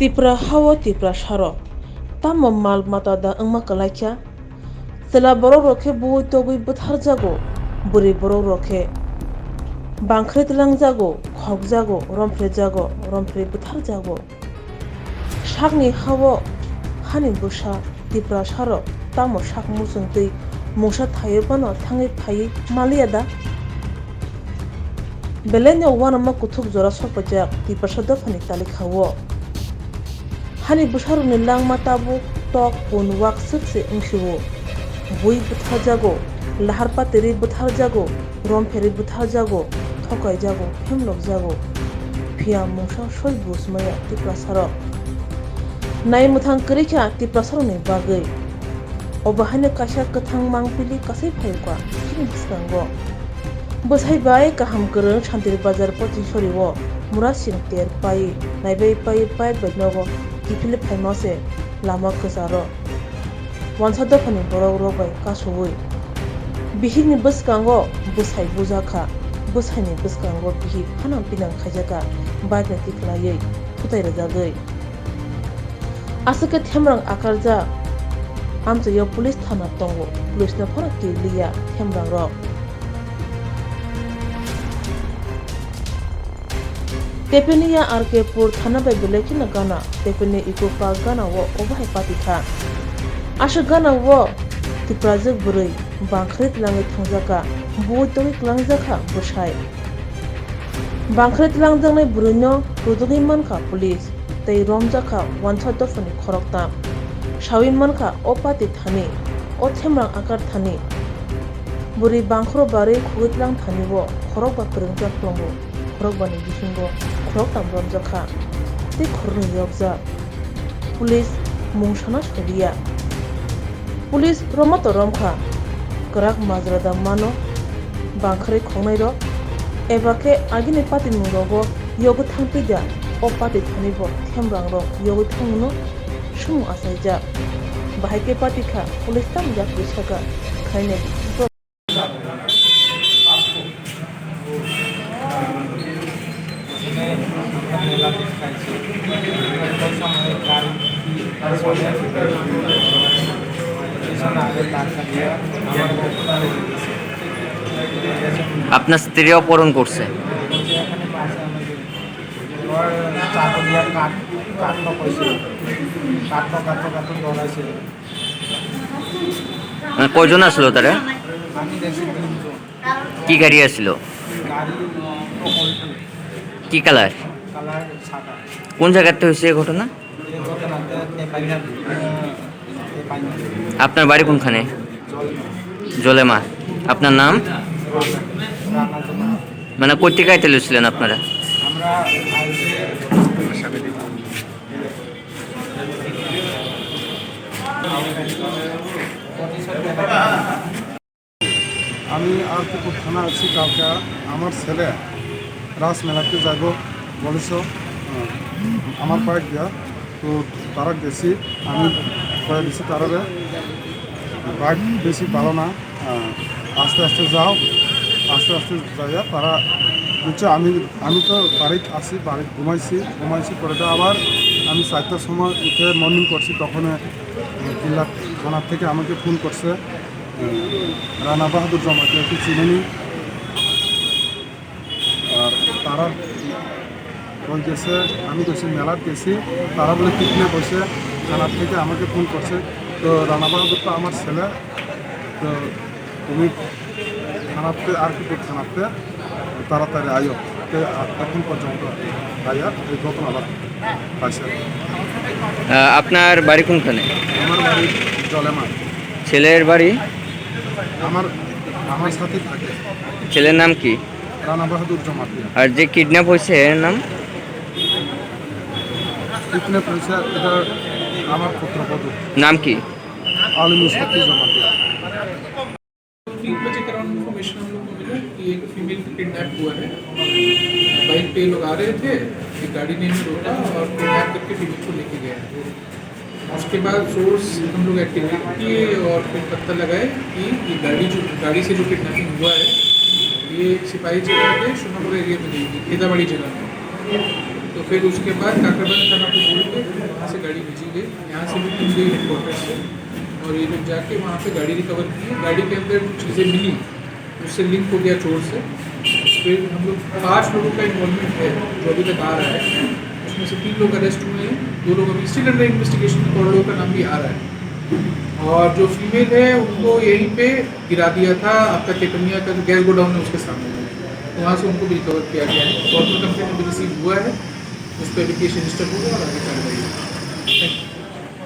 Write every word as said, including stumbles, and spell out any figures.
Tipra hao Tiprasarok tamo mal mata da wngma kwlaikha? Chwla borokrok khe buwi togwi bwtharjago, bwrwi borokrok khe bangkhri tlangjago, khokjago, romphrejago, romphri bwtharjago. Sakni hao hani bwsa Tiprasarok tamo sak muchungtwi mungsa thaiwi phano thangwi phaiwi maliya da? Belaino uanama kuthuk jora sokpaijak Tiprasa dophani talikha-o. Hani bwsarokni langma tabuk tok pun wak swk se wngkhe-o. Bui bwtharjago, lahar patiri bwtharjago, rompheri bwtharjago, thokaijago, phemlokjago. Phiya mungsa soi bus maya Tiprasarok. Nai mwthang kwrwi kha Tiprasarokni bagwi. Obo haino kaisa kwthang mangpili kasai phai kha chini bwskango. Bwsai bai kaham kwrwng Santir Bazar Pochisorio mura sing ter pai, naibai pai bike bai nogo kiphilwi phaima se lama kwcharo. Wansa dophani borok rok bai kasowi. Bihikni bwskango bwsai bujakha, bwsaini bwskango bihik phanang pinang khaijakha, bike ni tiklaiwi thutai rwjagwi. Aswk khe themrang akarjak amchaio police thana tongo, police no phano kiriya themrang rok. Tepeniya R K pur thana bai belai kheno gana, Tepeni Eco Park gana o obo hai pati kha. Aswk gana o Tiprajwk bwrwi bangkhri tlangwi thangjakha, bui tongwi kwlangjakha bwsai. Bangkhre tlangjaknai bwrwino rwjagwi mankha police tei romjakha wansa dophani khoroktham. Sawi mankha o pati thani, o themrang akar thani. Bwrwi bangkhro barwi khogwi tlang thani-o khorokba kwrwngjak tongo, khorokbani bisingo khoroktham romjakha tei khoroknwi yokjak. Police mung sana sadiya. Police romoto romkha, kwrak majra da mano, bangkhrai khongnai rok, eba khe agini patimung rogo yogwi thangtwi da, o pati thani bo themrang rok yogwi thangno sumung achaijak. Bahai khe pati kha police tamo yak twi saka khainai. আপনার স্ত্রী অপহরণ করছে। মানে, কয়জন আসলো তারা? আমি দেখছি তিনজন। কি গাড়ি আসলো? গাড়ি, অল্টো। কি কালার? কালার সাদা। কোন জায়গাতে হয়েছে এই ঘটনা? এই ঘটনাতে নেপালি, আহ, নেপালি। আপনার বাড়ি কোনখানে? জলেমা। জলেমা। আপনার নাম? রানা, রানা জলেমা। মানে, কোথেকে আইতে লইছিলেন আপনারা? আমরা আইছি আমি আর কি থানা আছি, কালকে আমার ছেলে রাস মেলাতে যাইব বলেছ, হুম, আমার বাইক দিয়া। তো তারা গেছি, আমি কয়ে দিছি তারারে, বাইক বেশি ভালো না, আহ, আস্তে আস্তে যাও, আস্তে আস্তে যাইয়া তারা বুঝছে। আমি, আমি তো বাড়িত আছি, বাড়িত ঘুমাইছি, ঘুমাইছি পরে তো আবার আমি চারটার সময় উঠে মর্নিং করছি, তখন, আহ, কিল্লা থানা থেকে আমাকে ফোন করছে। রানা বাহাদুর জমাতিয়া কি চিনেনি? আর তারা কই গেছে, আমি গেছি মেলাত গেছি, তারা বলে কিডন্যাপ হয়েছে, থানার থেকে আমাকে ফোন করছে। তো রানা বাহাদুর তো আমার ছেলে, তো তুমি থানাতে আর কি থানাতে তাড়াতাড়ি আইও। তো এখন পর্যন্ত আইয়া এই ঘটনাটা পাইছে। আহ, আপনার বাড়ি কোনখানে? আমার বাড়ি জলেমা। ছেলের বাড়ি? আমার, আমার সাথে থাকে। ছেলের নাম কি? রানা বাহাদুর জমাতিয়া। আর যে কিডন্যাপ হয়েছে এর নাম? কিডন্যাপ হয়েছে, এটা আমার পুত্রবধূ। নাম কি? আলী মুস্তাফি জমাতিয়া। तीन बजे के अराउंड इन्फॉर्मेशन हम लोग को मिला कि एक फीमेल किडनैप हुआ है। बाइक पे ये लोग आ रहे थे, एक गाड़ी ने इन्हें रोका और किडनैप करके फीमेल को लेके गए। उसके बाद सोर्स हम लोग एक्टिवेट किए और फिर पता लगाए कि ये गाड़ी जो, गाड़ी से जो किडनैपिंग हुआ है, ये सिपाही जगह के सोनापुर एरिया में गई थी, खेताबाड़ी जगह में। तो फिर उसके बाद काकड़बांध थाना को बोल के वहाँ से गाड़ी भेजी गई। यहाँ से भी टीम गई हेडक्वार्टर से, और ये लोग जाके वहाँ पे गाड़ी रिकवर की। गाड़ी के अंदर जो चीज़ें मिली, उससे लिंक हो गया चोर से। फिर हम लोग पाँच लोगों का इन्वॉल्वमेंट है जो अभी तक आ रहा है, उसमें से तीन लोग अरेस्ट हुए हैं, दो लोग अभी स्टिल अंडर इन्वेस्टिगेशन, और लोगों का नाम भी आ रहा है। और जो फीमेल है उनको यहीं पे गिरा दिया था, आपका केटोनिया का जो गैस गोडाउन है उसके सामने, तो वहाँ से उनको भी रिकवर किया गया है। फॉर्मल कंप्लेंट अभी रिसीव हुआ है, उस पर भी केस रजिस्टर होगा और आगे कार्रवाई होगी।